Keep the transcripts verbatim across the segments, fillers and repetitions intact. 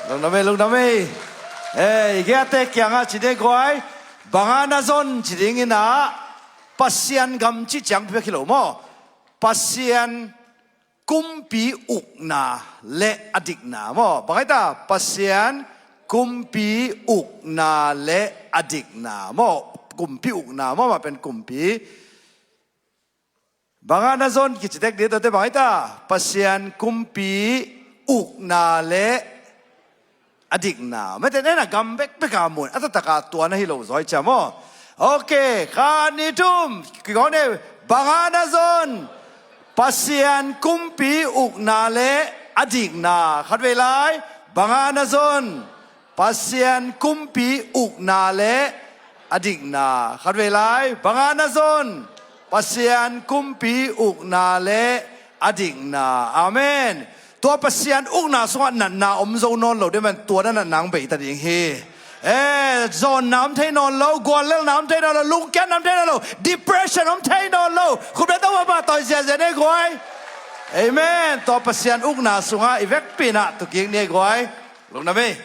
Lungdam ei, lungdam ei. Eh, i geite kiangah ci ding guai. Bang a na zon ci ding in ah, Pasian gam cih ciang bek hi lo maw. Pasian kumpi ukna le a dikna maw. Bang hita, Pasian kumpi ukna le a dikna maw. Kumpi ukna maw, mah pen kumpi. Bang a na zon kici tek ding, tuate bang hita, Pasian kumpi ukna le a dikna. Mete nena gam bekbek a mun, a taktak a tua na hi lo zaw hi ciam aw. Ok, khat, nih, thum, kikawng ni. Bang a na zon, Pasian kumpi ukna le a dikna. Khatvei lai, bang a na zon, Pasian kumpi ukna le a dikna. Khatvei lai, bang a na zon, Pasian kumpi ukna le a dikna. Amen. Tua Pasian ukna sungah natna om zo nawn lo ding man, tua na natna hong bei ta ding hi. Eh, zawnna om thei nawn lo, guallelhna om thei nawn lo, lungkiatna om thei nawn lo, depression om thei nawn lo. Khut beng to, pahtawi ziahziah ni guai. Amen. Tua Pasian ukna sungah i vekpi in ah tu kik ni guai. Lungdam ei.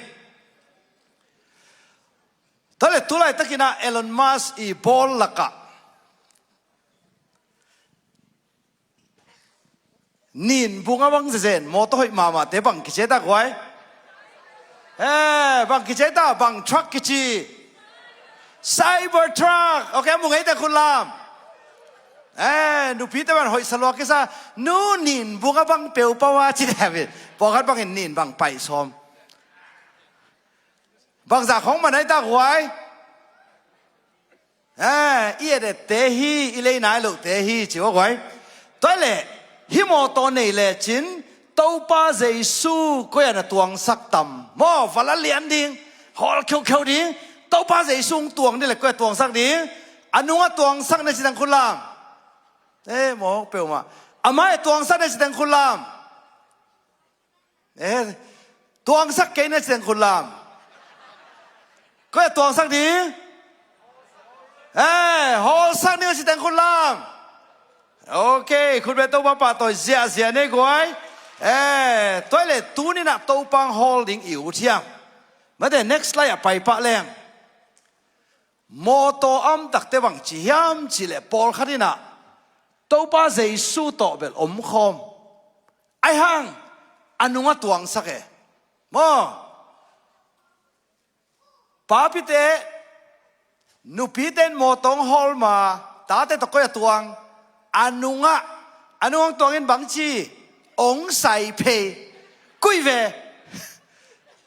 Tua leh tu laitakin ah Elon Musk i bawl lakah nin bung a bang zezen, mawtaw hoih mahmahte bang kici ei ta guai? Eh, bang kici ei ta, bang truck kici? Cybertruck. Ok, a mu ngei teng khut lam. Eh, nupite bang hoih sa lua kisa, nu, nin bung a bang peuh pau a ci deuh in. Pawlkhat bangin nin bang paih sawm. Bangzah khong man ei ta guai? Eh, i et ette hi, i lei nai lohte hi, ci ua guai. Tua leh, hih mawtaw nei lecin, Topa Jesu koi-ah na tuangsak tam? Maw, vala lian ding, hawl kheukheu ding, Topa Jesu hong tuang ding leh koi-ah tuangsak ding? A nungah tuangsak na ci teng khut lam. Eh, mawk peuhmah. Amah eh tuangsak na ci teng khut lam. Eh, tuangsak kei na ci teng khut lam. Koi-ah tuangsak ding? Eh, hawlsak ding a ci teng khut lam. Ok, khut beng to, pahtawi ziahziah ni guai. Eh, tua leh tuni-in ah Topa hong hawl ding i ut hiam? Mate, next slide ah pai pah leng. Mawtaw a om takte bang ci hiam cih leh pawlkhat in ah Topa Jesu tawh bel omkhawm. Ahi hang a nungah tuangsak e. Maw? Papite, nupite in mawtaw hong hawl ma, tate tawh koi-ah tuang? A nungah, a nungah hong tuangin bang ci? Hong sai phei. Koi ve.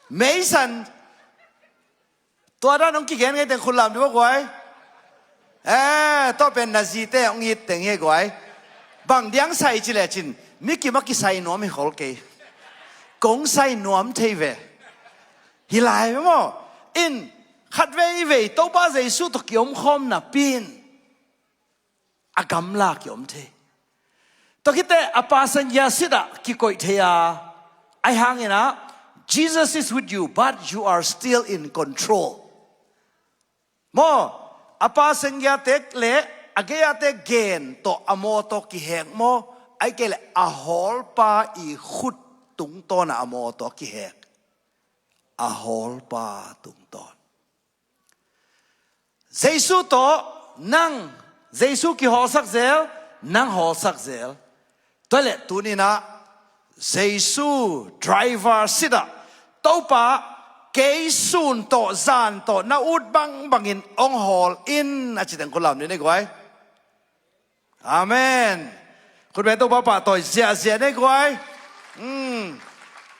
Meisan. Tua dan hong kigen ngei teng khut lam dih ua guai. Eh, tua pen na zite hong it teng hi guai. Bang diang sai ci lecin, mi kim a kisai nuam hi khol kei. Kong sai nuam thei ve. Hi lai ve maw. In, khatveivei Topa Jesu tawh kiomkhawm napi-in a gamla kiom thei. Tua khit teh a passenger seat ah kikoih thei a, ahi hangin ah, "Jesus is with you, but you are still in control." Maw, a passenger-te leh a gei-ate gen tawh a mawtaw kihek maw, ahih kei leh a hawlpa i khut tungtawn ah a mawtaw kihek. A hawlpa tungtawn. Jesu tawh nang, Jesu kihawlsak zel, nang hawlsak zel. Tua leh tuni-in ah Jesu driver seat ah, "Topa, kei sun tawh zan tawh na ut bangbangin hong hawl in," a ci teng khut lam dih ni guai. Amen. Khut beng to, pahtawi ziahziah ni guai. Hmm.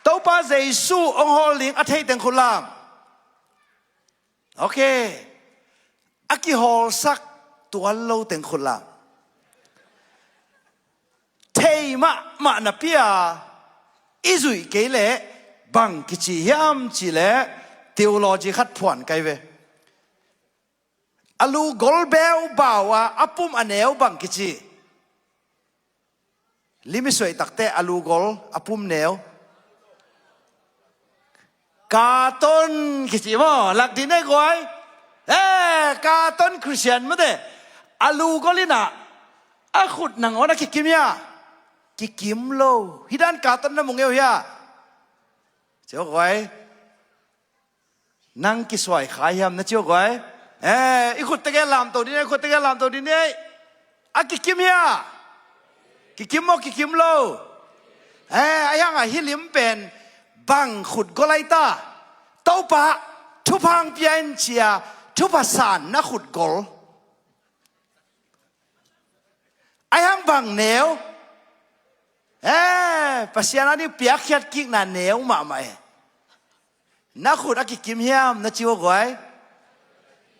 Topa Jesu hong hawl ding a thei teng khut lam. Ok. A kihawlsak tuan lo teng khut lam. Thei mahmah napi-a i zuih kei leh bang kici hiam cih leh, theology khat phuan kai ve. A lu gol beubau a, a pum a neu bang kici? Lim i suai tak teh a lu gol a pum neu. Katon kici maw, lak dih ni guai. Eh, katon Christian mate. A lu gol in ah a khut nangawn a kikim hia? Kikim lo. Hih dan katon na mu ngei uh hia? Ci ua guai. Nang kisuai kha hiam na ci uh guai? Eh, i khut tegel lamto ding ei, i khut tegel lamto ding ei. A kikim hia? Kikim maw, kikim lo? Eh, a hiang a hi lim pen bang khut gol ai ta? Topa, thupha hong pia in ci a, thupha san na khut gol. A hiang bang neu? Eh, Pasian a ding piakkhiat kikna neu mahmah e. Na khut a kikim hiam na ci uh guai?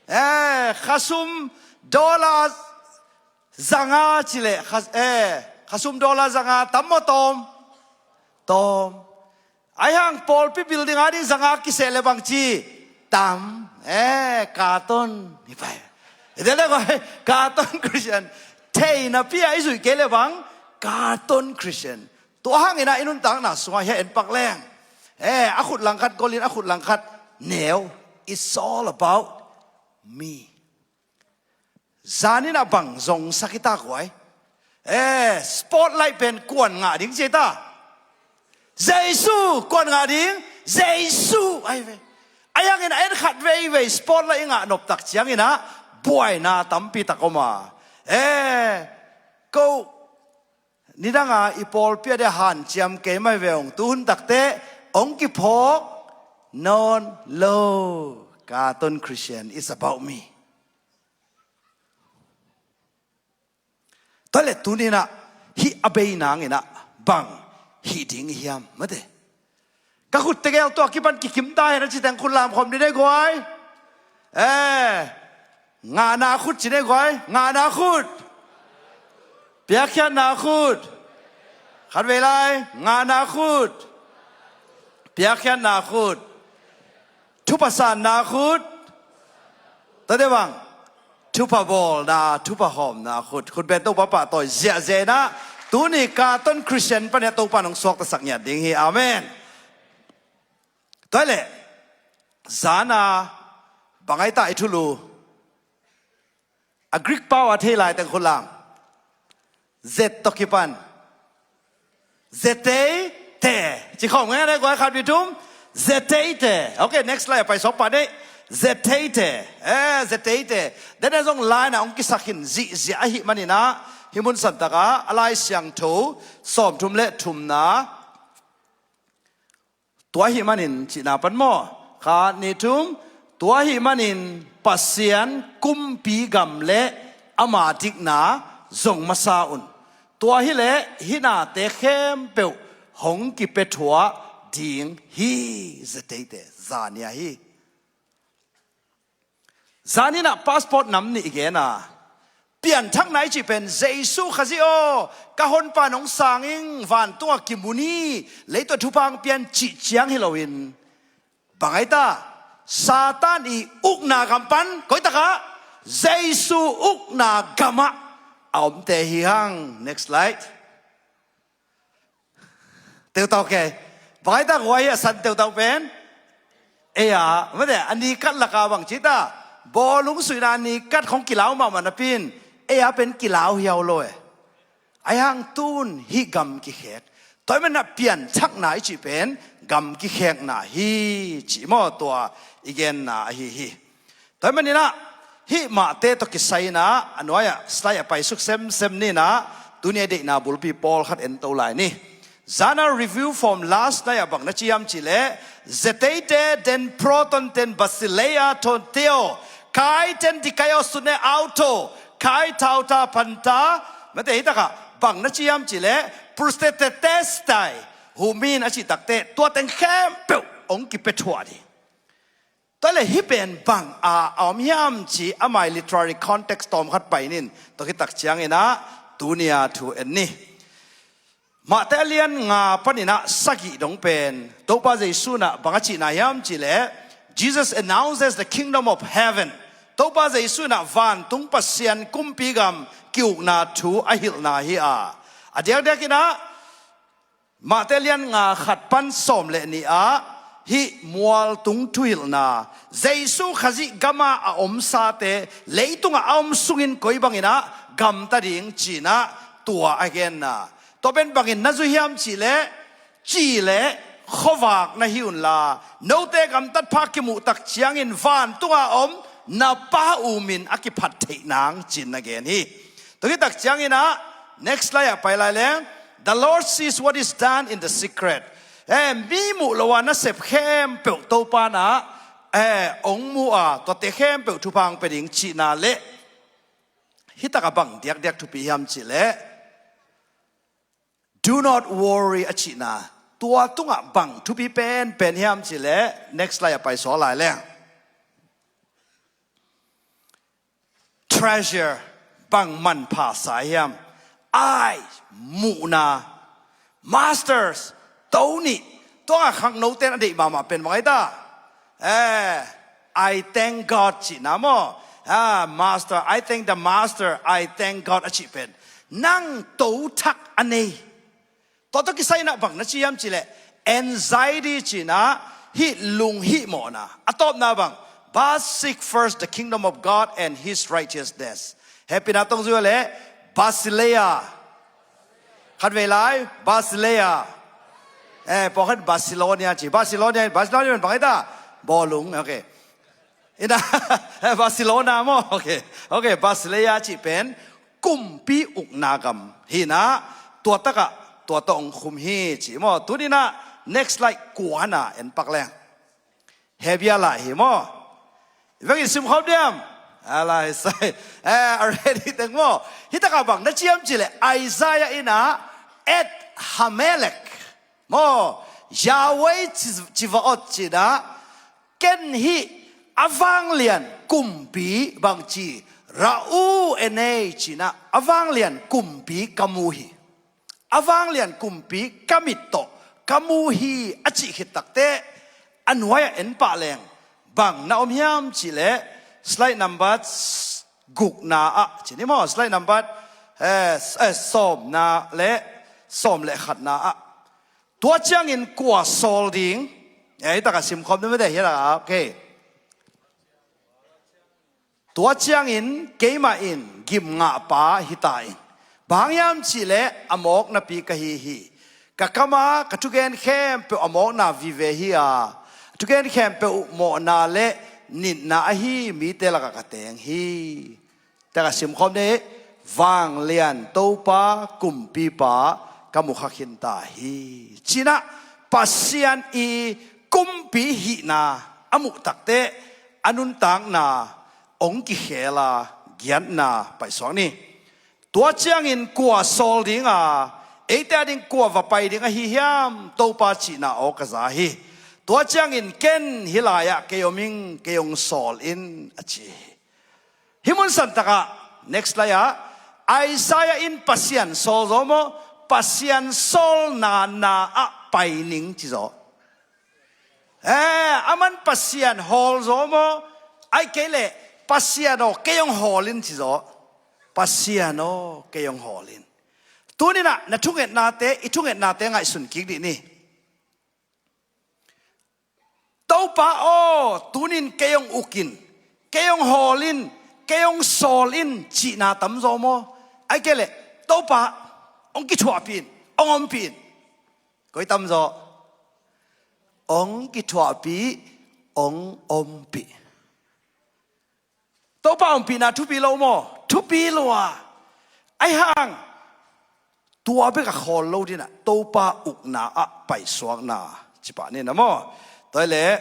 Eh, khasum dollar zanga ci leh, khas-, eh, khasum dollar zanga tam maw tawm? Tawm. A hiang pawlpi building a ding zanga kiseh le bang ci? Tam. Eh, carton. Hi pai. Ite le guai, carton Christian. Theihna pia i zuih kei le bang, carton Christian. Tua hangin ah i nuntakna sungah hia en pak leng. Eh, a khut langkhat golin, a khut langkhat neu. It's all about me. Zanin ah bang zongsak i ta guai? Eh, spotlight pen kuan ngah ding ci ta? Jesu, kuan ngah ding? Jesu, ai ve. A hiangin a en khat veivei spotlight i ngah noptak ciangin ah buaina tampi tak om a. Eh, ko nidanga i pawlpi a dia hanciam kei mai ve ung, tuhun takte hong kiphawk nawn lo. Carton Christian is about me. Tua le tuninah hih a bei nanginah bang hih ding hiam mate? Ka khut tegel tua kipan kikim ta hen a ci teng khut lamkhawm ding nei guai. Eh, ngahna khut ci nei guai, ngahna khut. Piakkhiatna khut. Khat vei lai, ngahna khut. Piakkhiatna khut. Thupha sanna khut. Tate bang, thupha bawlna, thupha hawmna khut. Khut ben Topa pahtawi ziahziah inah tuni carton Christian pan hiah Topa nong suaktasak ngiat ding hi. Amen. Tua leh zana bang ai ta i thulu? A Greek pau a thei lai teng khut lam. Zet tawh kipan. Zeteite. Ci khawm ngai ngai guai, khat, nih, thum. Zeteite. Okay, next slide a pai sawk pah dih. Zeteite. Eh, zeteite. Dene zong laina hong kisak hin zihziah ahih maninah hih mun santakah a Lai Siangtho sawmthum le thumna. Tua ahih manin cihna pan maw? Khat, nih, thum. Tua ahih manin Pasian kumpi gam le ama dikna zong masa un. Tua hileh hih nate khempeuh hong kipia thuah ding hi. Zeteite, zania hi. Zaninah passport nam nih i gen a, pianthakna i cih pen Jesu Khazih aw, ka honpa nong sang ing, vantungah kimu ni, leitung thupha hong pia in cih ciang hi loin, bang ai ta? Satan i ukna gam pan koitakah? Jesu ukna gamah a omte hi hang. Next slide. Teutau kei. Bang ai ta guai a san teutau pen? Ei a, mate, a nikat laka bang ci ta? Bawlung suihna a nikat khong kilau mahmah napi in ei a pen kilau hiau lo e. Ai hang tun hih gam kikhek. Tua ahih maninah pianthakna i cih pen gam kikhekna hi cih maw, tua i genna ahi hi. Tua ahih maninah hih mahte tawh kisai inah a nuai-ah slide a paisuk semsem ni inah tuni a deihna bulpi pawlkhat ento lai ni. Zana review form last night ah bang na ci hiam cihleh, zeteite, den proton, den basileia, tonteo, kai, ten dikaio, sune auto, kai, tauta, panta, mate, hih takah bang na ci hiam cihleh, prostetetestai, humin a cih takte tua teng khempeuh hong kipia thuah ding. Tua leh hih pen bang a a om hiam ci, amah i literary context tawmkhat pai nin, tua khit tak cianginah tuni a thu en ni. Matthai a lian nga paninah sagih dong pen Topa Jesu inah bang a cihna hiam cihleh, Jesus announces the kingdom of heaven. Topa Jesu inah vantung Pasian kumpi gam ki-ukna thu a hilhna hi a, a diakdiakinah Matthai lian nga khat pan sawm le nih ah hih mualtung thuhilhna, Jesu Khazih gama a omsate leitungah a om sungin koi banginah gamta ding cinah tua a genna. Tua pen bangin na zui hiam cihleh, ci le khuavak na hi unla, note gamtat pha kimuh tak ciangin vantunga om na Pa uh min a kiphat theih nang ci-in na gen hi. Tua khit tak ciangin ah, next slide ah pai lai leng, "The Lord sees what is done in the secret." Eh, mi muh lo a na sep khempeuh Topa in ah, eh, hong mu a, tuate khempeuh thupha hong pia ding cihna leh, hih takah bang diakdiak thupi hiam cih leh, "Do not worry," a cihna, tua tungah bang thupi penpen hiam cih leh, next slide ah pai suak lai leng, "Treasure," bang manpha sa hiam? "Eye," muhna. "Masters," to nih. Tua khangnote in a deih mahmah pen bang hi ta? Eh, "I thank God," cihna maw? Ah, "Master, I thank the Master, I thank God," a cih pen nang to thak a nei. Tua tawh kisai in ah bang na ci hiam cih leh, anxiety cihna, hih lunghihmawhna. A tawpna bang, "But seek first the kingdom of God and his righteousness." Hehpihna tawh zui leh, Basileia. Khatvei lai, Basileia. Eh, pawlkhat Barcelona ci. Barcelona, Barcelona bang hi ta? Bawlung, okay. Ina, Barcelona maw? Okay. Okay, Basileia cih pen kumpi ukna gam hi-in ah, tua takah, tua tawh hong khum hi ci maw? Tuni-in ah, next slide, kuana en pak leng. Hebia lai hi maw? Veng in simkhawm diam? A lai sai. Eh, a ready teng maw? Hih takah bang na ci hiam cih leh, Isaiah in ah, "Et Hamelek." Maw, "Yahweh tsi-, Tsevaot," ci-in ah, "Ken hih a vanglian kumpi," bang ci, "Ra'u enei," ci-in ah, "A vanglian kumpi ka mu hi. A vanglian kumpi ka mit tawh ka mu hi," a cih khit takteh, a nuai-ah en pah leng, bang na om hiam cih leh, slide number gukna ah ci ni maw, slide number, eh, s-, eh, sawmna leh, sawm leh khatna ah, "Tua ciangin kua sawl ding?" Eh, hih takah simkhawm ding mete, hih takah, okay. "Tua ciangin keimah in gimngahpa hi ta in. Bang hang hiam cih leh a mawk napi ka hi hi. Ka kam ah ka thugen khempeuh a mawkna vive hi a, a thugen khempeuh uh mawhna leh nitna ahi mite lakah ka teng hi." Tua ka simkhawm ni, "Vanglian Topa, Kumpipa ka mu kha khin ta hi," ci-in ah, Pasian i kumpi hihna a muh takteh, a nuntakna hong kikhel a, giatna paisuak ni. "Tua ciangin kua sawl ding a, eite ading kua va pai ding ahi hiam? Topa cihna aw ka za hi. Tua ciangin ken hih lai-ah kei om ing, kei hong sawl in," a ci hi. Hih mun santakah, next slide ah, Isaiah in Pasian sawl zaw maw, Pasian sawlna na ah pai ning ci zaw. Eh, aman Pasian hawl zaw maw, ahih kei leh, "Pasian aw, kei hong hawl in," ci zaw. "Pasian aw, kei hong hawl in." Tuni-in ah na thungetnate, i thungetnate ngaihsun kik dih ni. "Topa aw, tuni-in kei hong uk in, kei hong hawl in, kei hong sawl in," cihna tam zaw maw? Ahih kei leh, "Topa, hong kithuahpih in, hong ompih in." Koi tam zaw? Hong kithuahpih, hong ompih. Topa ompihna thupi lo maw? Thupi lua. Ahih hang, tua bek a khawl lo ding ah, Topa ukna ah paisuakna ci pah ni na maw? Tua hi leh,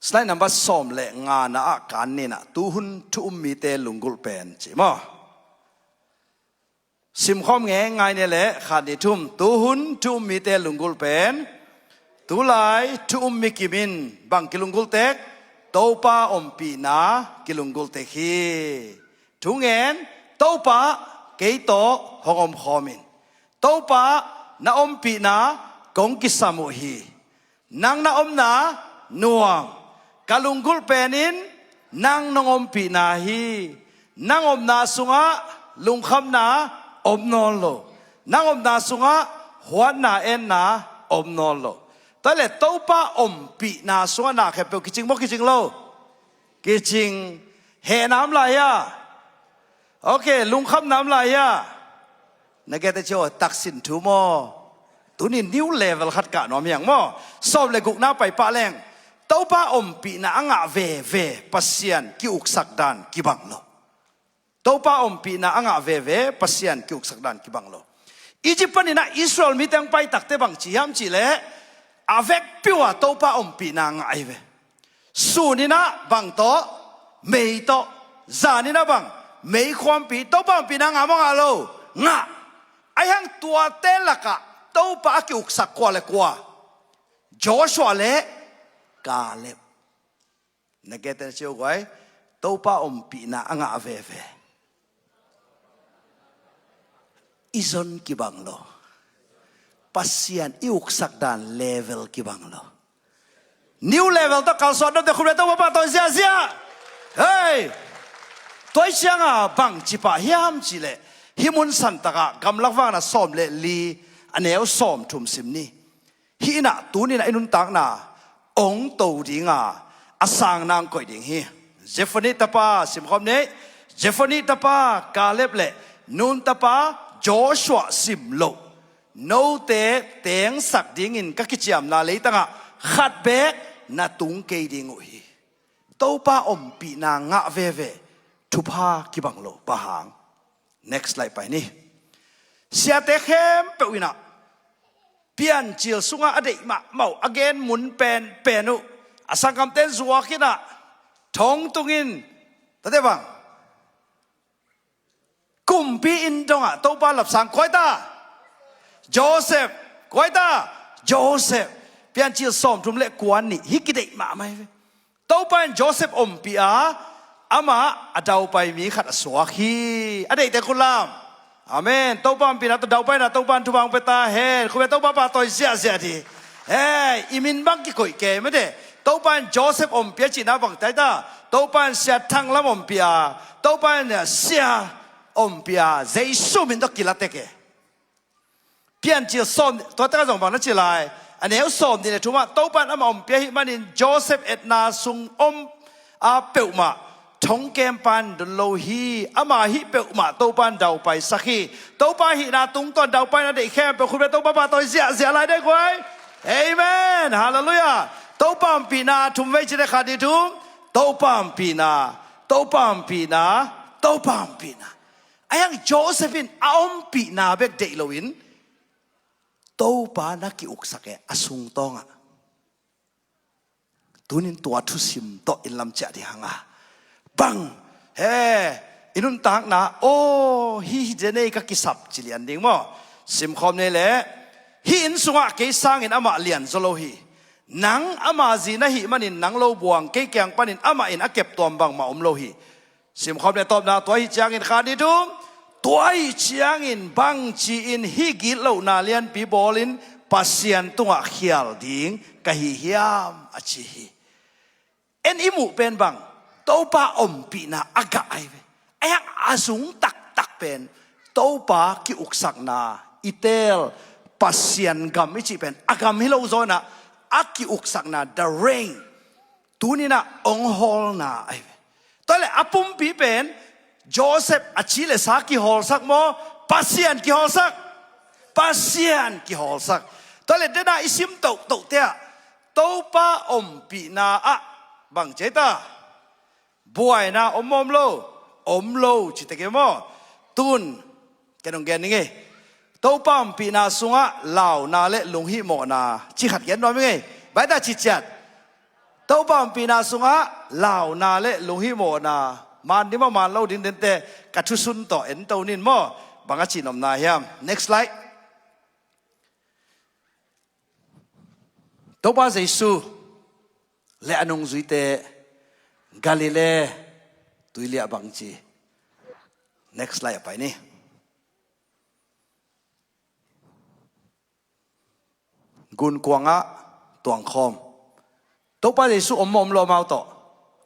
slide number sawm leh ngana ah kan ni na, "Tuhun thu um mite lunggulh pen," ci maw? Simkhawm nge, ngai ni leh, khat, nih, thum. "Tuhun thu um mite lunggulh pen, tulai thu um mi kim in bang kilunggulh tek? Topa ompihna kilunggulh tek hi. Thu ngen, Topa, kei tawh hong omkhawm in. Topa, na ompihna kong kisam uh hi. Nang na omna nuam. Ka lunggulh pen in nang nong ompihna hi. Nang omna sungah lungkhamna om nawn lo. Nang omna sungah huatna, enna om nawn lo." Tua hi leh Topa ompihna sungah na khempeuh kicing maw, kicing lo? Kicing. Hehna om lai hia? Okay, lungkhamna om lai hia? Na gete cio, taksin thu maw? Tuni new level khat kah nuam hiang maw. Sawm le gukna pai pah leng, Topa ompihna a ngah veve Pasian ki-uksak dan kibang lo. Topa ompihna a ngah veve Pasian ki-uksak dan kibang lo. Egypt panin ah Israel mite hong pai takte bang ci hiam cih leh, a vekpi-a Topa ompihna ngah ahi ve. Sun in ah bang tawh? Mei tawh. Zan in ah bang? Meikhuampi. Topa ompihna ngah maw ngah lo? Ngah. Ahi hang tuate lakah Topa a ki-uksak kua le kua? Joshua le Kaleb. Na gete na ci uh guai, Topa ompihna a ngah veve i zon kibang lo. Pasian i uksak dan level kibang lo. New level tawh kalsuan dawmte khut beng Topa pahtawi ziahziah. Hei! Tua hi cianga bangci pah hiam cih leh, hih mun santakah Gamlak Vakna sawm le li, a neu sawmthum sim ni. Hih in ah tuni in ah i nuntakna hong to dinga, a sang nang koih ding hi. Jephunneh tapa, simkhawm ni. Jephunneh tapa Kaleb le Nun tapa Joshua sim loh, note tengsak dingin ka kiciamna leitangah khat beek na tung kei ding uh hi. Topa ompihna ngah veve thupha kibang lo. Bang hang? Next slide pai ni. Siate khempeuh in ah Piancil sungah a deih mahmah uh, a gen mun penpen uh, a sanggamte in zuak in ah, thong tung in, tate bang, kumpi inn dongah Topa lapsang kua hi ta? Joseph. Kua hi ta? Joseph. Piancil sawmthum le kua ni, hih kideih mahmah hi ve. Topa in Joseph ompih a, amah a daupai mi khat a suak hi. A deihte khut lam. Amen. Topa ompihna tawh daupaina Topa in thupha hong pia ta hen. Khut beng Topa pahtawi ziahziah dih. Hei, i min bang kikoih kei mate. Topa in Joseph ompih a cihna bang tai ta? Topa in Sia Thang Lam ompih a, Topa in Sia ompih a, Jesu min tawh kila tek e. Piancil sawm, tua takah zong bang na ci lai? A neu sawmnih le thumah Topa in amah ompih ahih manin Joseph etna sung om a peuhmah thongkem pan don lo hi. Amah hih peuhmah Topa in daupaisak hi. Topa hihna tungtawn daupaina deih khempeuh khut beng Topa pahtawi ziahziah lai dih guai. Amen. Halleluiah. Topa ompihna thum vei ci dih, khat nih thum. Topa ompihna, Topa ompihna, Topa ompihna. Ahi hang Joseph in a ompihna bek deih loin Topa na ki-uksak e, a sungtawngah. Tunin tua thusim tawh in lam ciah dih hang a. Bang, he, i nuntakna, aw, hih hi dih nei ka kisap ci lian ding maw? Simkhawm nei leh, hih inn sungah kei sangin amah lian zaw lo hi. Nang ama zi na hih manin nang lo buang, kei kiang panin amah in a keptuam bangmah om lo hi. Simkhawm le tawpna, tua hi ciangin khat nih thum, tua hi ciangin bangci-in hih gitlohna lianpi bawlin Pasian tungah khial ding ka hi hiam, a ci hi. En i muh pen bang, Topa ompihna a gah ahi ve. Ahi hang a zung taktak pen Topa ki-uksakna i teel, Pasian gam i cih pen a gam hi lo zaw in ah, a ki-uksakna, the reign, tuninah hong hawlna ahi ve. Tua leh a pumpi pen Joseph a ci le sa kihawlsak maw, Pasian kihawlsak? Pasian kihawlsak. Tua leh dena i sim tohtohte ah Topa ompihna ah bang ci ta? Buaina om maw om lo? Om lo ci tek e maw? Tun ken hong gen ning e. Topa ompihna sungah launa le lunghihmawhna, ci khat gen nuam ning e. Baita ci ciat. Topa ompihna sungah launa le lunghihmawhna. Man ding maw man lo ding dente, ka thusun tawh en to nin maw? Bang a cih nopna hiam? Next slide. Topa Jesu le a nungzuite Galilee tuiliah bangci. Next slide a pai ni. Gunkuangah tuangkhawm. Topa Jesu om maw om lo amau tawh?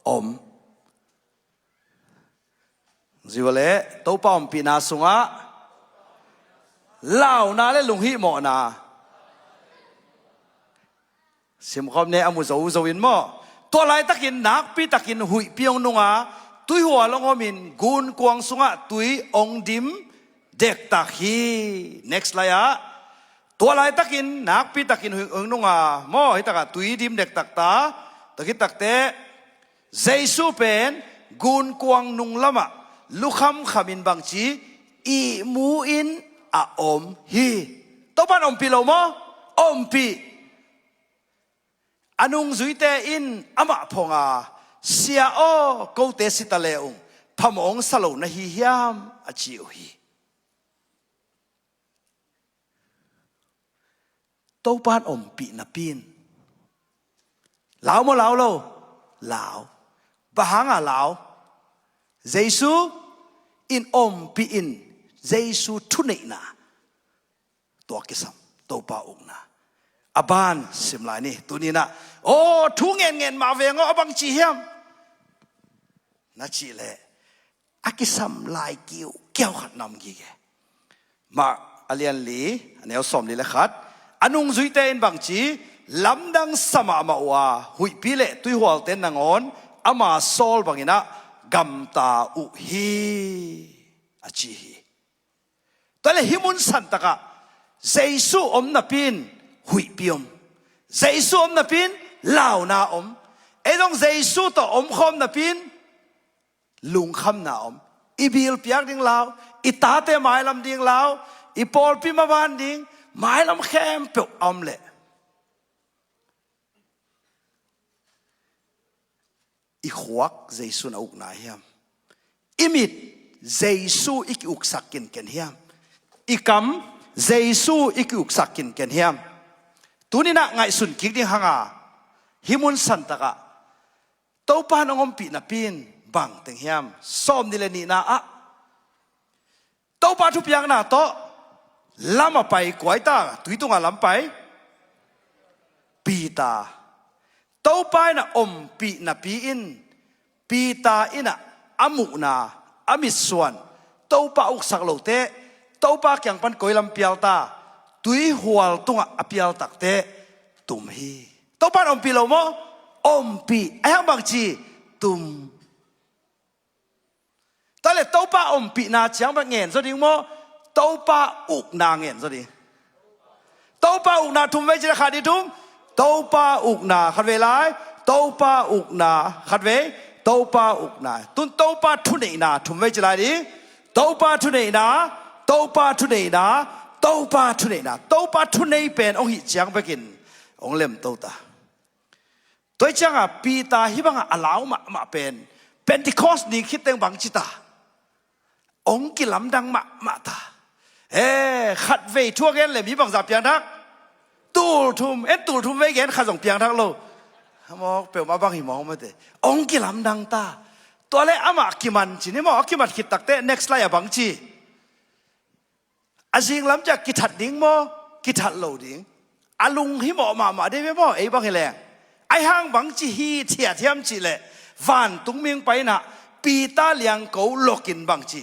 Om. Zia le Topa ompihna sungah launa le lunghihmawhna. Simkhawm ne a mu zozo in maw? Tua laitakin nakpitakin huihpi hong nunga tuihual hong omin gunkuang sungah tui hong dim dektak hi. Next slide ah. Tua laitakin nakpitakin huih, huih nunga maw, hitakah tui dim dektak ta, takhitakte Jesu pen gunkuang nung lamah lukhamkhamin bangci ihmu in a om hi. Topan ompih lo maw? Ompih. A nungzuite in amah phonga, "Sia aw, kote sita le ung, phamawh hong sa lo na hi hiam?" a ci uh hi. Topan ompih napi in, lau maw lau lo? Lau. Bang hanga lau? Jesu in ompih in, Jesu thuneihna, tua kisam, Topa ukna. A ban sim lai ni, tuninah, "Aw, thu ngenngen mah veng aw, a bang ci hiam?" na cih leh, a kisam lai kiukiau khat na om gige. Mark a lian li, a neu sawm li le khat, a nungzuite in bangci, "Lamdang sa mahmah uh a, huihpi le tuihualte nangawn ama sawl banginah gamta uh hi," a ci hi. Tua le hih mun santakah Jesu om napi in huihpi om. Jesu om napi in launa om. Ei zong Jesu tawh omkhawm napi in lungkhamna om. I bil piak ding lau, i tate mailam ding lau, i pawlpi maban ding, mailam khempeuh a om leh, i khuak Jesu in a ukna hiam? I mit Jesu i kiuksak kinken hiam? I kam Jesu i kiuksak kinken hiam? Tuninah ngaihsun kik ding hanga, hih mun santakah Topa in hong ompih napi in bang teng hiam? Sawm ni le nihna ah Topa thupiakna tawh lam a pai, kuai ta, tui tunga lam pai? Peter. Topa in a ompih napi in Peter in a, a muhna, a mitsuan, Topa uksak lote, Topa kiang pan koi lam pial ta? Tuihual tungah a pial takte tum hi. Topa in ompih lo maw? Ompih. A hiang bangci? Tum. Tua le Topa ompihna ciang bang ngen zaw ding maw? Topa ukna ngen zaw ding. Topa ukna thum vei ci le, khat, nih, thum. Topa ukna khat vei lai. Topa ukna khat vei. Topa ukna. Tun Topa thuneihna thum vei ci lai ding. Topa thuneihna, Topa thuneihna, Topa thuneihna. Topa thunei pen hong hih ciang bekin hong lemto ta. Tua hi cianga Peter hih banga a lau mahmah pen Pentecost ni khit teng bang ci ta? Hong kilamdang mahmah ta. Eh, khatvei thu a gen leh mi bangzah piangthak? Tulthum. En, tulthum vei gen, khat zong piangthak lo. Mawk peuhmah bang hi mawk mate. Hong kilamdang ta. Tua le amah kiman cin hi maw, a kimat khit takte next lai a bang ci? A zinglam ciah kithat ding maw, kithat lo ding? A lunghimawh mahmah dei ve maw, ei bang hi leng. Aihang bangci hithiat hiam cihleh, vantung ming painah Peter liangko lokin bangci,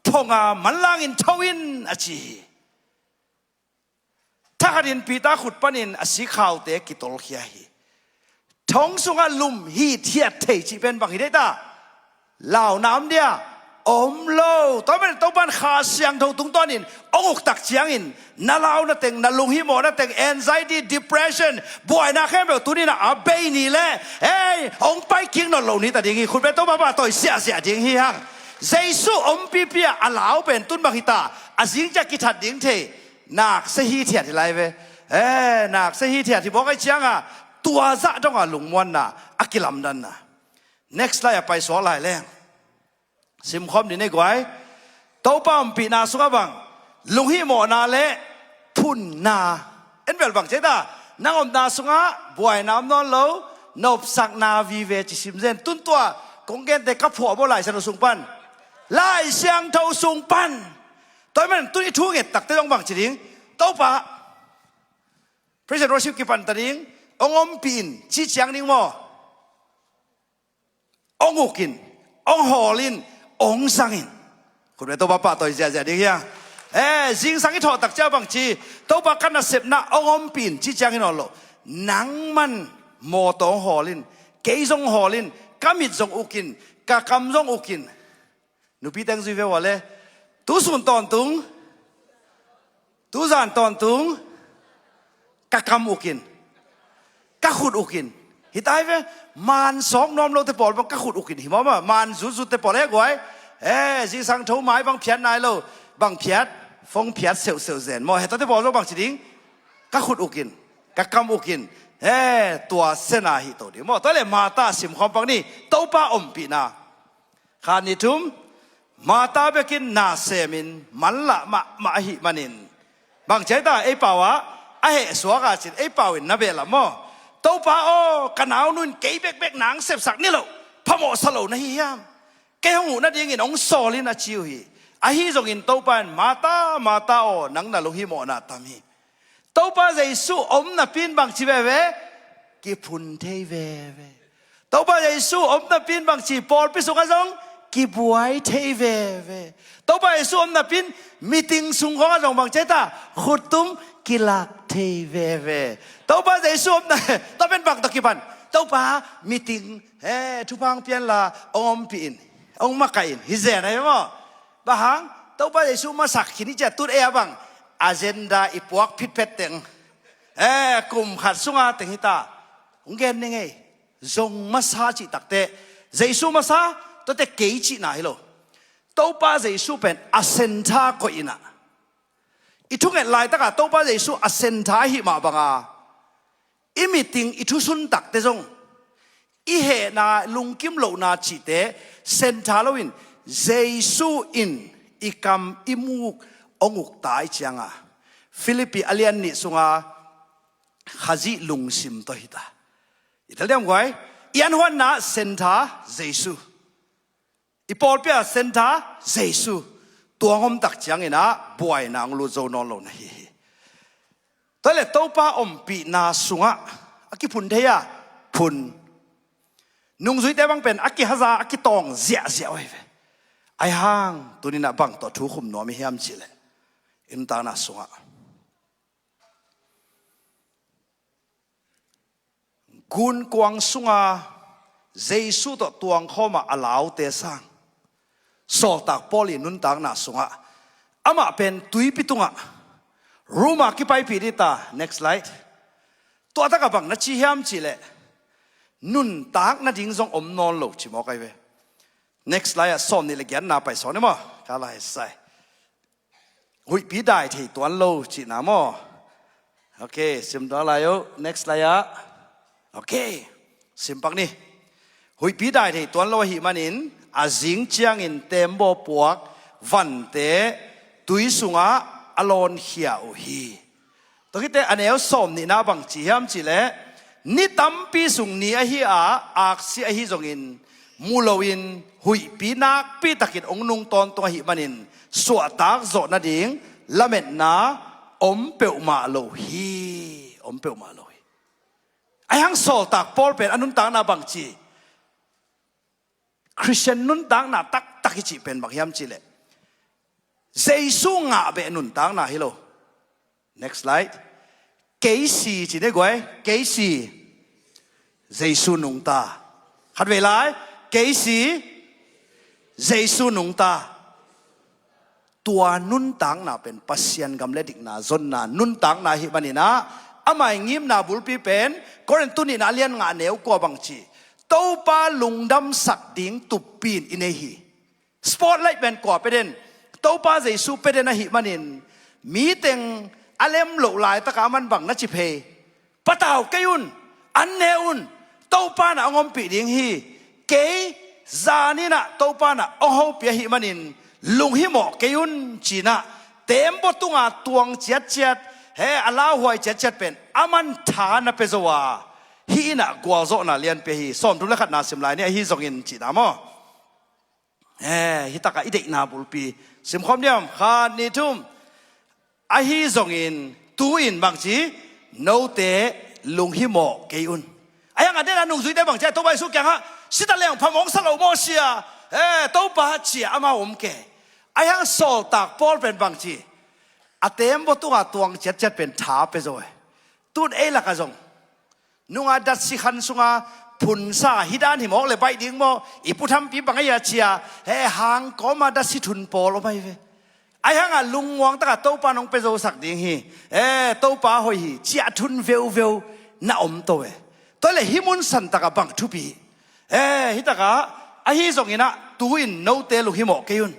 phonga manlangin tho in a ci hi. Thakhatin Peter khut panin a sikhaute kitolkhia hi. Thong sungah lum hithiat thei cih pen bang hi dei ta? Launa om dia? Om lo. Tua pen Topan Kha Siangtho tungtawnin hong uktak ciangin na launa teng, na lunghimawhna teng, anxiety, depression, buaina khempeuh tuninah a bei ni le, hei, hong pai kik nawn lo ni ta ding hi. Khut pen Topa pahtawi siahsiah ding hi hang. Jesu ompipi a a lau pen tun bang hi ta? A zing ciah kithat ding thei. Nakse hithiat hi lai ve. Eh, nakse hithiat hi bawk aih cianga tua zah donga lungmuanna, a kilamdanna. Next lai a paisuak lai leng. Simkhawm din ei guai. Topa ompihna sungah bang? Lunghihmawhna le phunna. En bel bang ci ta? Nang omna sungah buaina om nawn lo, nopsakna vive ci sim zen. Tun tua kong gente ka phuah bo Lai Siangtho sung pan. Lai Siangtho sung pan. Tua hi man tun i thu nget takte zong bang ci ding? Topa, praise and worship kipan ta ding, hong ompih in ci ciang ding maw? Hong uk in, hong hawl in, hong zang in. Khut beng, Topa pahtawi ziahziah ding hi hang. Eh, zingsang i thawh tak ciang bang ci? Topa ka nasepna hong ompih in ci ciang hi nawn lo. Nangman mawtaw hong hawl in, kei zong hawl in, ka mit zong uk in, ka kam zong uk in. Nupi teng zui ve ua le. Tusun tawntung, tuzan tawntung, Ka kam ukin, ka khut ukin. Hi tai ve. Man sawk nuam lote pawl bang ka khut ukin hi maw, maw? Man zutzut te pawl e guai, e, zingsang tho mai bang phiat nai lo, bang phiat, phone phiat seuhseuh zen maw? Hetate pawl bang ci ding, ka khut ukin, ka kam ukin, e, tua sena hi to ding maw? Tua le Martha simkhawm pak ni. Topa ompihna. Khat ni thum, Martha bekin na semin manlah mahmah ahih manin, bang ci ai ta, ei pau ah a heh suak a cin, ei pau in na behlap maw? Topa aw, ka naunu in kei bekbek nang sepsak ni lo, phamawh sa lo na hi hiam? Kei hong huh nadingin hong sawl in a ci uh hi. Ahi zongin Topa in, Martha, Martha aw, nang na lunghimawhna tam hi. Topa Jesu om napi in bangci veve? Kiphun thei veve. Topa Jesu om napi in bangci, pawlpi sungah zong kibuai thei veve. Topa Jesu om napi in meeting sung khawngah zong bangci ta, khuttum kilak thei veve. Topa Jesu om na, tua pen bang tawh kipan? Topa, meeting, he, thupha hong pia inla, hong ompih in, hong makaih in, hi zen ahi maw? Bang hang? Topa Jesu masak khin i ciah tut ei a bang agenda i puak phitphet teng, eh, kum khat sunga teng hita. Hong gen ning ei. Zong masa cih takte, Jesu masa, tuate kei cihna hi lo. Topa Jesu pen a center koih inah, i thunget laitaka Topa Jesu a center ahi mah banga, i meeting, i thusun takte zong, i hehna, lungkim lohna cihte center loin, Jesu in i kam i muk hong ukta i cianga, Philippi a lian nih sunga Khazih lungsim tawh hita. I tel diam guai? I anhuanna center Jesu. I pawlpi a center Jesu. Tua hong om tak ciangin ah buaina hong lut zo nawn lo na hi hi. Tua le Topa ompihna sungah a kiphun thei a, phun. Nungzuite bang pen a kihaza, a kitawng ziahziah uh ahi ve. Ahi hang, tuni-in ah bang tawh thu khum nuam i hiam cihleh, i nuntakna sungah gunkuang sunga Jesu tawh tuangkhawm a a laute sang, sawltak Paul i nuntakna sungah, amah pen tuipi tungah, room ah kipaipih ding ta. Next slide. Tua takah bang na ci hiam cihleh, nuntak nading zong om nawn lo ci mawk ahi ve. Next slide ah, sawm nih le giatna pai sawn ni maw? Ka lai sai. Huihpi dai thei tuan lo cihna maw? Ok, sim tuan lai uh. Next slide ah. Ok, sim pak ni. Huihpi dai thei tuan lo ahih manin, a zing ciangin teembaw puak vante tui sungah a lawnkhia uh hi. Tua khit teh a neu sawm nihna bang ci hiam cihleh, ni tampi sung ni ahi a, aksi ahi zongin mu loin huihpi nakpi takin hong nung tawntung ahih manin, suahtak zawh nading lametna om peuhmah lo hi. Om peuhmah lo hi. Ahi hang sawltak Paul pen a nuntakna bang ci? Khristian nuntakna taktak i cih pen bang hiam cihleh, Jesu ngah beh nuntakna hi lo. Next slide. Kei si ci ni guai. Kei si, Jesu nungta. Khatvei lai. Kei si, Jesu nungta. Tua nuntakna pen Pasian gam le dikna zonna nuntakna ahih manin ah, ama i ngimna bulpi pen Korin tu nihna a lian nga neu kua bang ci? Topa lungdamsak ding tuppi in i nei hi. Spotlight pen kua pia den? Topa Jesu pia den ahih manin, mi teng a lem loh laitaka aman bang na ci phei? Patau kei un, an ne un, Topa in ah hong ompih ding hi. Kei, zan in ah Topa in ah hong hopih ahih manin, lunghimawh kei un ci-in ah, teembaw tunga tuang ciatciat, he, a lauhuai ciatciat pen aman tha na pia zo a, hih in ah gualzawhna lianpi hi. Sawmthum le khatna sim lai ni, ahi zongin cihna maw? Eh, hih takah i deihna bulpi simkhawm diam? Khat, nih, thum. Ahi zongin tu-in bang ci? Note lunghimawh kei un. Ahi hang a den a nungzuite bang ci a, Topa Jesu kiangah, sita leng phamawh sa lo maw sia? Eh, Topa, ci-a amau om kei. Ahi hang sawltak Paul pen bang ci? A teembaw tunga tuang ciatciat pen tha pia zo e. Tun ei lakah zong nunga datsi khan sunga phunsa, hih dan hi mawk le baih ding maw, i pu thampi bang ahi a cia, he, hang kawma datsi thun pawl om ahi ve. Ahi hangah lungmuang takah Topa nong pia zosak ding hi. Eh, Topa hoih hi, ciah thun veuveu na om to e. Tua le hih mun san takah bang thupi hi. Eh, hih takah ahi zonginah tu-in note lunghimawh kei un.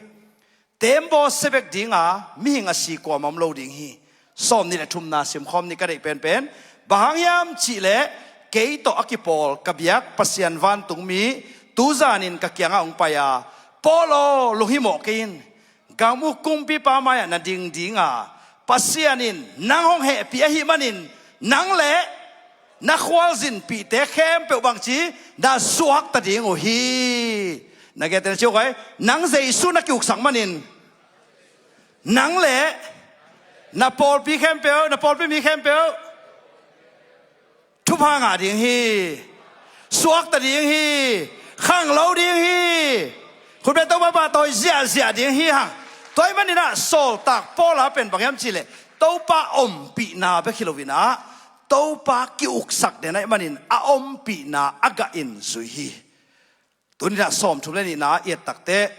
Teembaw sia bek dinga mihing a si kuamah om lo ding hi. Sawm nih le thumna simkhawm ni ka deih penpen. Bang hang hiam cihleh kei tawh a kipawl ka biak Pasian vantungmi tuzanin ka kiangah hong pai a, Paul aw, lunghimawh kei in. Gam uk kumpipa mai-ah na ding dinga Pasian in nang hong hehpih ahih manin nang le na khualzinpihte khempeuh bangci na suakta ding uh hi. Na gentehna ci uh koi, nang Jesu na ki-uksak manin nang le na pawlpi khempeuh, na pawlpi mi khempeuh thupha ngah ding hi. Suakta ding hi. Khanglo ding hi. Khutbet Topa pahtawi ziahziah ding hi hang. Tua ahih maninah sawltak Paul a pen bang hiam cihleh Topa ompihna bek hi loinah Topa ki-uksak den ahih manin a ompihna a gahin zui hi. Tuninah sawmthum le nihna i et takteh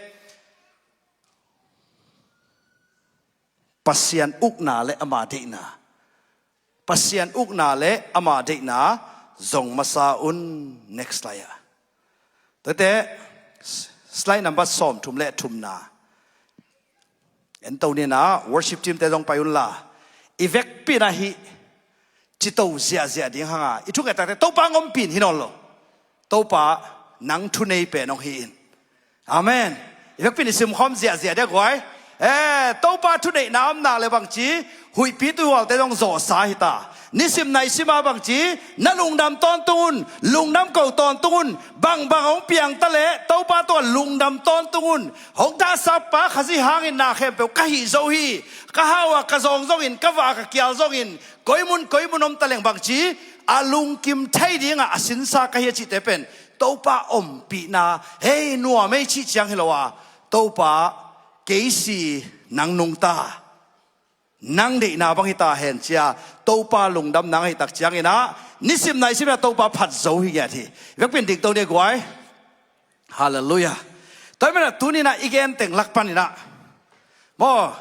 Pasian ukna le ama deihna. Pasian ukna le ama deihna zong masa un. Next slide ah. Tuate slide number sawmthum le thumna. En to nina worship team te zong pai unla. I vekpi-in ahi cito ziahziah ding hanga i thungettakte Topa ngompi-in hi nawn lo. Topa nang thunei pen hong hi in. Amen. I vekpi-in i simkhawm ziahziah dia guai. Eh, Topa thuneihna om nak le bangci huihpi tuihualte zong zawhsa hita. Nisim naisima bangci na lungdam tawntung un. Lungdam ko tawntung un. Bangbang hong piangta le Topa tua lungdam tawntung un. Hong thahsapa Khazih hangin na khempeuh ka hih zo hi. Ka hau a ka zawng zongin ka vah a ka kial zongin koimun koimun om taleng bangci a lungkim thei dingah a sinsa ka hi a cihte pen Topa ompihna hei nuam ei cih ciang hi lo a Topa kei si nang nungta nang deihna bang hita hen cia Topa lungdam nang ahih tak cianginah nisim naisimna Topa phat zo hi ngiat hi. Vekpi-in dingto ni guai. Halleluiah. Tua hi manah tuninah i genteng lak paninah maw,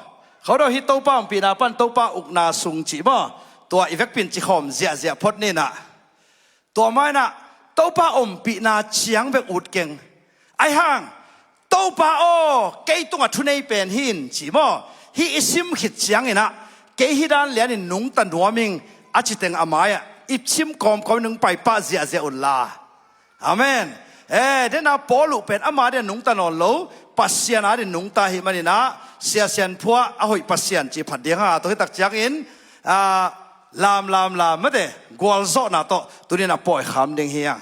khodo hi Topa ompihna pan Topa ukna sung cih maw, tua i vekpi-in cikhawm ziahziah phot ninah tua mainah Topa ompihna ciang bek ut keng. Aihang Topa aw, kei tungah thunei pen hi in ci maw, hi i sim khit cianginah kei hi dan lianin nungta nuam ing a citeng a mai-ah i sim kawmkawm nung paipah ziahziah unla. Amen. Eh, dena Paul uh pen ama dia nungta nawn lo, Pasian a dia nungta hi maninah siasian phuah a hoih Pasian cih phat ding hanga tua hitak ciangin ah, lam lam lam mate gualzawhna tawh tunin a pawikham ding hi hang.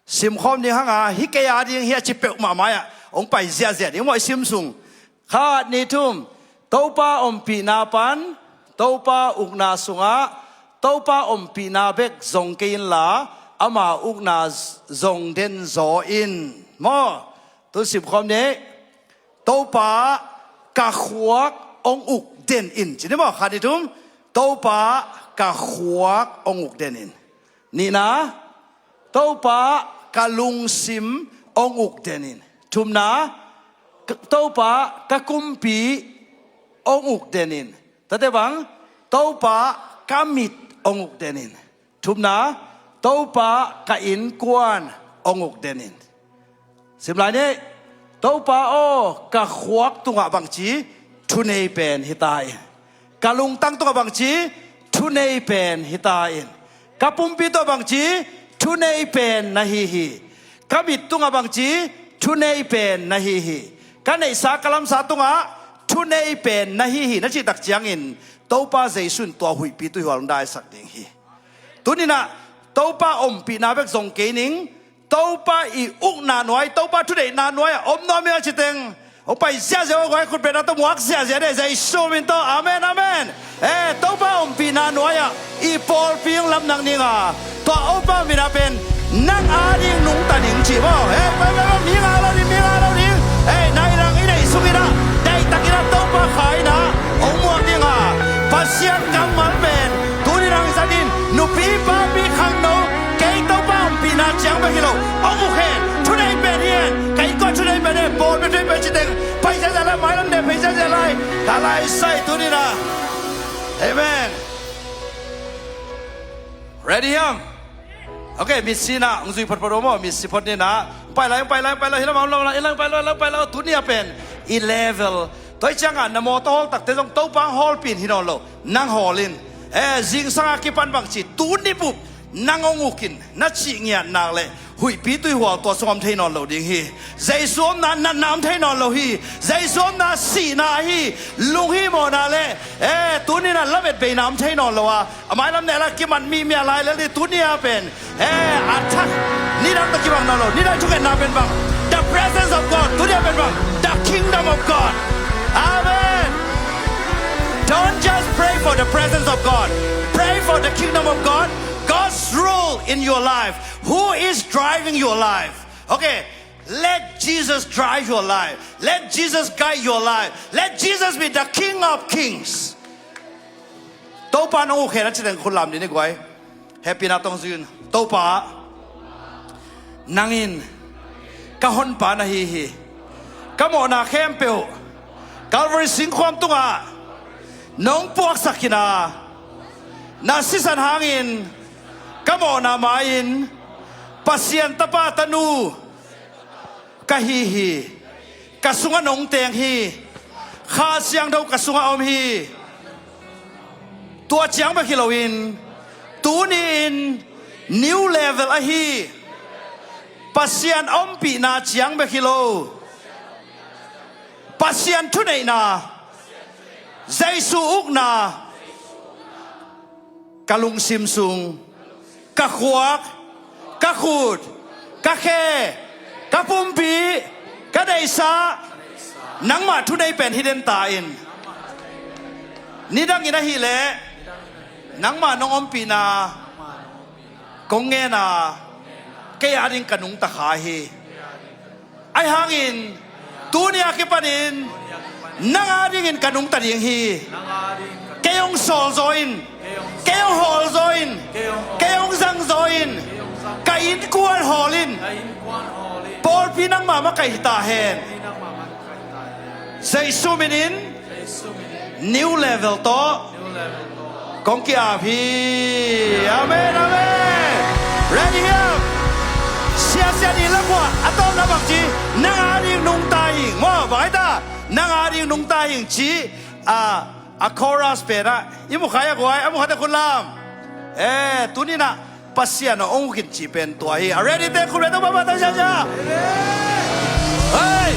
Simkhawm ding hanga hi kei a ding hi a ci peuhmah mai-ah hong pai ziahziah ding maw i sim sung. Khat ni thum. Topa ompihna pan Topa ukna sungah Topa ompihna bek zong kei inla ama ukna zong den zaw in. Maw? Tun simkhawm ni. Topa ka khuak hong uk den in ci ni maw? Khat ni thum. Topa ka khuak hong uk den in. Nihna. Topa ka lungsim hong uk den in. Thumna. Topa ka kumpi hong uk den in. Tate bang. Topa ka mit hong uk den in. Thumna. Topa ka innkuan hong uk den in. Simlai ni. Topa aw, ka khuak tungah bangci thunei pen hita in. Ka lungtang tungah bangci thunei pen hita in. Ka pumpi tungah bangci thunei pen na hi hi. Ka mit tungah bangci thunei pen na hi hi. Ka neihsa ka lamsa tungah thunei pen na hi hi na cihtak ciangin Topa Jesu in tua huihpi tuihual hong daisak ding hi. Tuninah Topa ompihna bek zong kei ning. Topa i ukna nuai, Topa thuneihna nuai-ah om nuam ing a citeng hong pai ziahziah uh guai, khutbetna tawh muak ziahziah deh Jesu min tawh. Amen, amen. Eh, Topa ompihna nuai-ah i pawlpi hong lamdang dinga tua Topa ompihna pen nang a ding nungta ding ci maw? Eh, pai pai pai, mi ngah lo ding, mi ngah lo ding. Eh, nai lang i neih sunginah daihtakinah Topa kha inah hong muak dinga Pasian kammal pen tuninah hong zat in. Nupi papi khangno kei Topa ompihna ciang bek hi lo. Hong uk hen, thunei pen hi hen. Kei kua thunei pen hi hen, pawl bia thunei pen citeng pai ziahziah lai, mailam deh pai ziahziah lai. Ka lai sai tuni na. Amen. Ready hiam? Okay, mitsi na, hong zui photphot uh maw, mitsi phot ni na. Pai lai, pai lai, pai lai, hi lam, lam, lam, hi lam, pai lai, lam, pai lai, tuni a pen i level. Tua hi ciangah na mawtaw hawl takte zong Topa hong hawlpih in hi nawn lo, nang hawl in. Eh, zingsang a kipan bang ci, tuni bup nang hong uk in, na cih ngiat nak leh huihpi tuihual tua sung om thei nawn lo ding hi. Jesu omna natna om thei nawn lo hi. Jesu omna sihna hi. Lunghimawhna le, eh, tuni na lamet beina om thei nawn lo a, a mailam nehla kimat mihmih a lai lel hi. Tuni a pen, eh, a thak, nidang tawh kibang nawn lo. Nidang thungetna pen bang? The presence of God. Tuni a pen bang? The kingdom of God. Amen. Don't just pray for the presence of God. Pray for the kingdom of God. God's rule in your life. Who is driving your life? Okay, let Jesus drive your life. Let Jesus guide your life. Let Jesus be the King of Kings. Topa nong uk hen a ci teng khut lam dih ni guai. Hehpihna tawh zui un. Topa, nang in ka honpa na hi hi. Ka mawhna khempeuh Calvary singkhuam tungah nong puaksak khin a, na sisan hangin ka mawhna ma-in Pasian tapa tanu ka hi hi. Ka sungah nong teng hi. Kha Siangtho ka sungah om hi. Tua ciang bek hi loin, tuni-in new level ahi. Pasian ompihna ciang bek hi lo. Pasian thuneihna, Jesu ukna ka lungsim sung, ka khuak, ka khut, ka khe, ka pumpi, ka deihsa, nangmah thunei pen hi den ta in. Nidangin ahih leh nangmah nong ompihna kong ngen a, kei ading ka nungta kha hi. Ahi hangin tuni a kipanin nang adingin ka nungta ding hi. Kei hong sawl zaw in. Kei hong hawl zaw in. Kei hong zang zaw in. Ka innkuan hawl in. Pawlpi nangmah makaih hi ta hen. Jesu minin new level tawh kong ki-ap hi. Amen, amen. Ready hiam? Sia, sia, ni la khua a tawpna bang ci, nang ading nungta hing. Maw, bang ai ta, nang ading nungta hing ci. A, a chorus pen ah i mu kha a guai, a mu kha te khut lam. Eh, tuni na Pasian a ong khin cih pen tua hi. A ready te khut le tawh baba ta sia sia. Hey!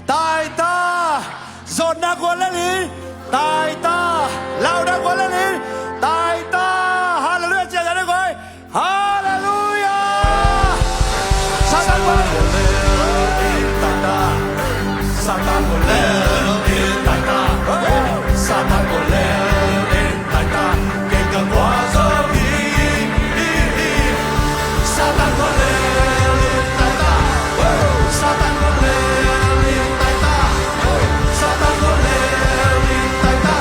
Taita. Zotna kuan lel hi. Taita. Launa kuan lel hi. Taita. Halleluia. Ciah ciah ding koi. Halleluia. Satan kuan lel hi. Taita. Satan kuan lel hi. Taita. Satan kuan lel hi. Taita. Kei ka kuan zo hi. Satan kuan lel hi. Taita. Satan kuan lel hi. Taita. Satan kuan lel hi. Taita.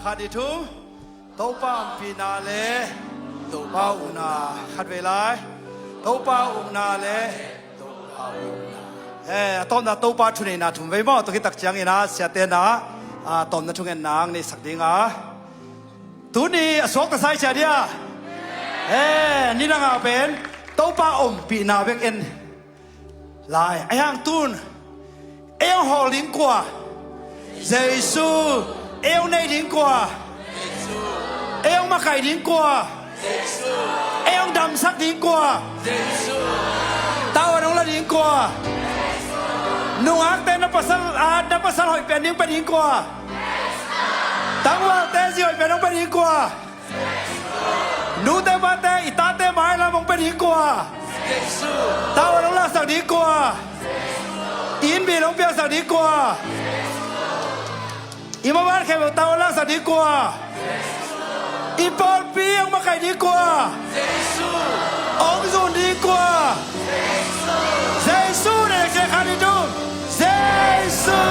Khat, nih, thum. Topa ompihna le Topa ukna. Khatvei lai. Topa ukna le Topa ukna. Eh, a tawpna Topa thuneihna thum vei maw, tua khit tak ciangin ah siate in ah, ah, tawpna thungetna ang neihsak ding a. Tuni a suakta sa i cia dia. Eh, nidang a pen Topa ompihna bek en lai. Ahi hang tun ei hong hawl ding kua? Jesu. Ei hong nei ding kua? Ei hong makaih ding kua? Ei hong damsak ding kua? Tau an hong la ding kua? Nungakte, na pasal, ah, na pasal hoih pen ding pe ding kua? Tangvalte zi hoih pen hong pe ding kua? Nute pate, i tate mailam hong pe ding kua? Tau an hong laksak ding kua? I innpi hong piaksak ding kua? I maban khempeuh tau an laksak ding kua? I pawlpi hong makaih ding kua? Hong zun ding kua? Jesu, na lek sia khan i tung. Jesu.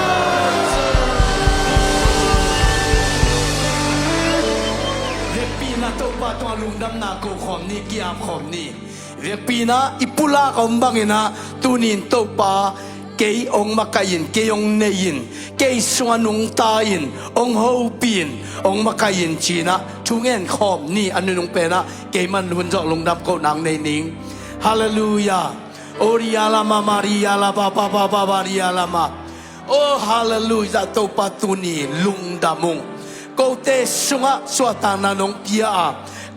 Vekpi-in ah Topa tungah lungdamna ko khawm ni, ki-ap khawm ni. Vekpi-in ah i pulak a om bangin ah tuni-in Topa kei hong makaih in, kei hong nei in, kei sungah nungta in, hong hopih in, hong makaih in ci-in ah thungen khawm ni. A nunung pen ah keiman hun zawh lungdam kohna ang nei ning. Halleluiah. Oria lama maria la ba ba ba ba baria lama. Oh, halleluiah, Topa tuni lungdam ung. Kote sungah suahtakna nong pia a,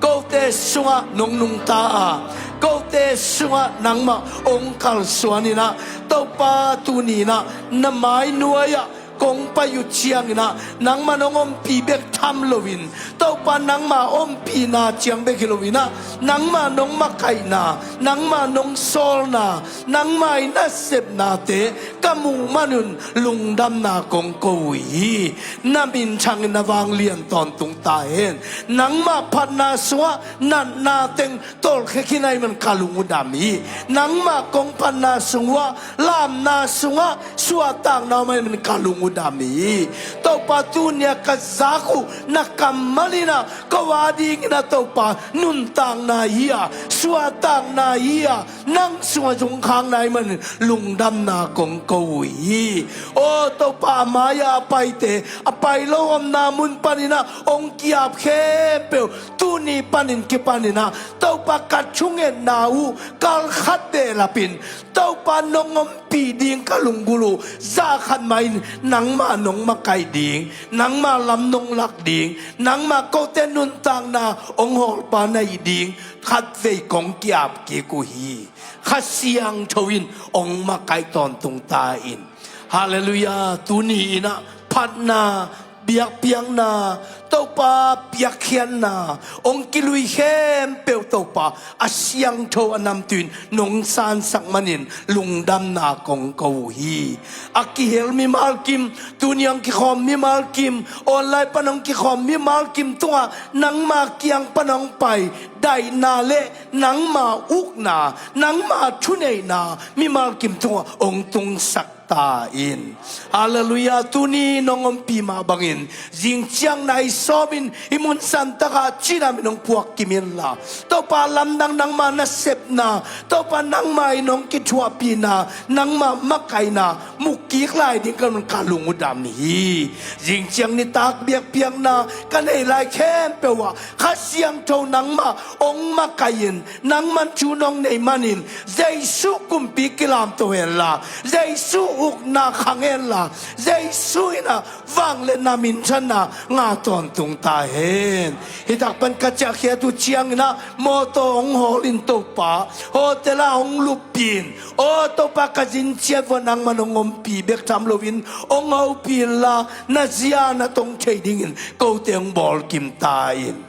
kote sungah nong nungta a, kote sungah nangmah hong kalsuan in ah, Topa tuni-in ah na mai nuai-ah kong pai uh ciangin ah nangmah nong ompih bek tham loin, Topa nangmah ompihna ciang bek hi loin ah, nangmah nong makaihna, nangmah nong sawlna, nangmah i nasepnate ka muh manun lungdamna kong ko uh hi. Na minthangin na vanglian tawntung ta hen. Nangmah phatna sungah natna teng tawlkhia khin ahih man ka lung uh dam hi. Nangmah kong phatna sung uh ah, lamna sungah suahtakna om ahih man ka lung uh dam hi. Topa, tuni-a ka zak uh na kammal in ah ko a dingin ah Topa nuntakna hi-a, suahtakna hi-a, nang sungah zungkhakna ahih manin lungdamna kong ko uh hi. Aw Topa, a mai-ah a paite, a pai lo omna mun panin ah hong ki-ap khempeuh tuni panin kipanin ah Topa, ka thungetna uh kal khat behlapin Topa, nong ompih ding ka lunggulh uh zah khat mah in nangmah nong makaih ding, nangmah lam nong lak ding, nangmah kote nuntakna hong hawlpa na hih ding khatvei kong ki-ap kik uh hi. Kha Siangtho in hong makaih tawntung ta in. Halleluiah. Tuni-in ah phatna, biakpiakna, Topa, piakkhiatna hong kilui khempeuh Topa, a siangtho a namtui in nong sansak manin lungdamna kong ko uh hi. A kihel mimal kim, tuni hong kikhawm mimal kim, online pan hong kikhawm mimal kim tungah nangma kiang pan hong pai daihna le nangma ukna, nangma thuneihna mimal kim tungah hong tungsak ta in. Halleluiah. Tuni nong ompih mah bangin zingciang nai sawmin hih mun santakah cinam in hong puak kim inla, Topa, lamdang nangma nasepna, Topa, nangma in hong kithuahpihna, nangma makaihna mu kik lai ding ka lung uh dam hi. Zingciang nitak biakpiakna ka neih lai khempeuh ah Kha Siangtho nangmah hong makaih in, nangman thu nong neih manin Jesu kumpi kilamto henla, Jesu ukna khang henla, Jesu in ah vangliatna minthanna ngah tawntung ta hen. Hih tak pan ka ciahkhiat uh ciangin ah mawtaw hong hawl in Topa, hotel ah hong luppih in, aw Topa, ka zin ciat uh ah nangman hong ompih bek tham loin hong hopih inla, na zia na tong thei dingin kote hong bawl kim ta in.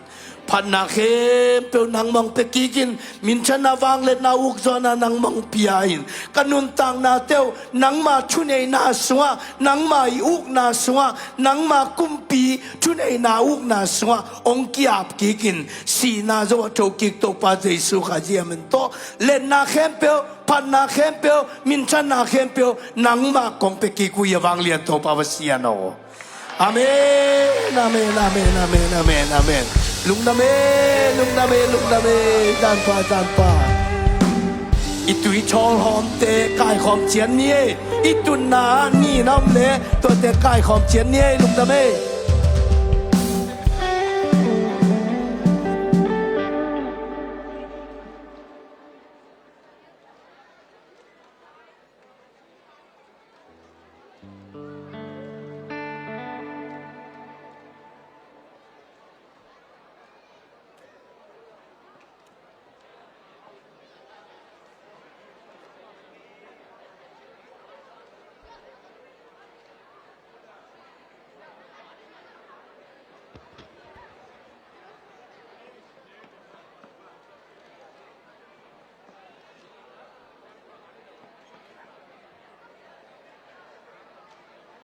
Phatna khempeuh nangmah hong pia kik in, minthanna, vangliatna, ukzawhna nangmah hong pia in. Ka nuntaknate uh nangma thuneihna sungah, nangma i ukna sungah, nangma kumpi thuneihna ukna sungah hong ki-ap kik in. Sihna zo a tho kik Topa Jesu Khazih min tawh liatna khempeuh, phatna khempeuh, minthanna khempeuh nangmah kong pia kik uh hi. A vanglian Topa, va sian aw. Amen, amen, amen, amen, amen, amen. Lungdam e, lungdam e, lungdam e, tanpa, tanpa. I tui thawl hawmte kaikhawm cian ni e. I tunna ni nam le tuate kaikhawm cian ni e, lungdam e.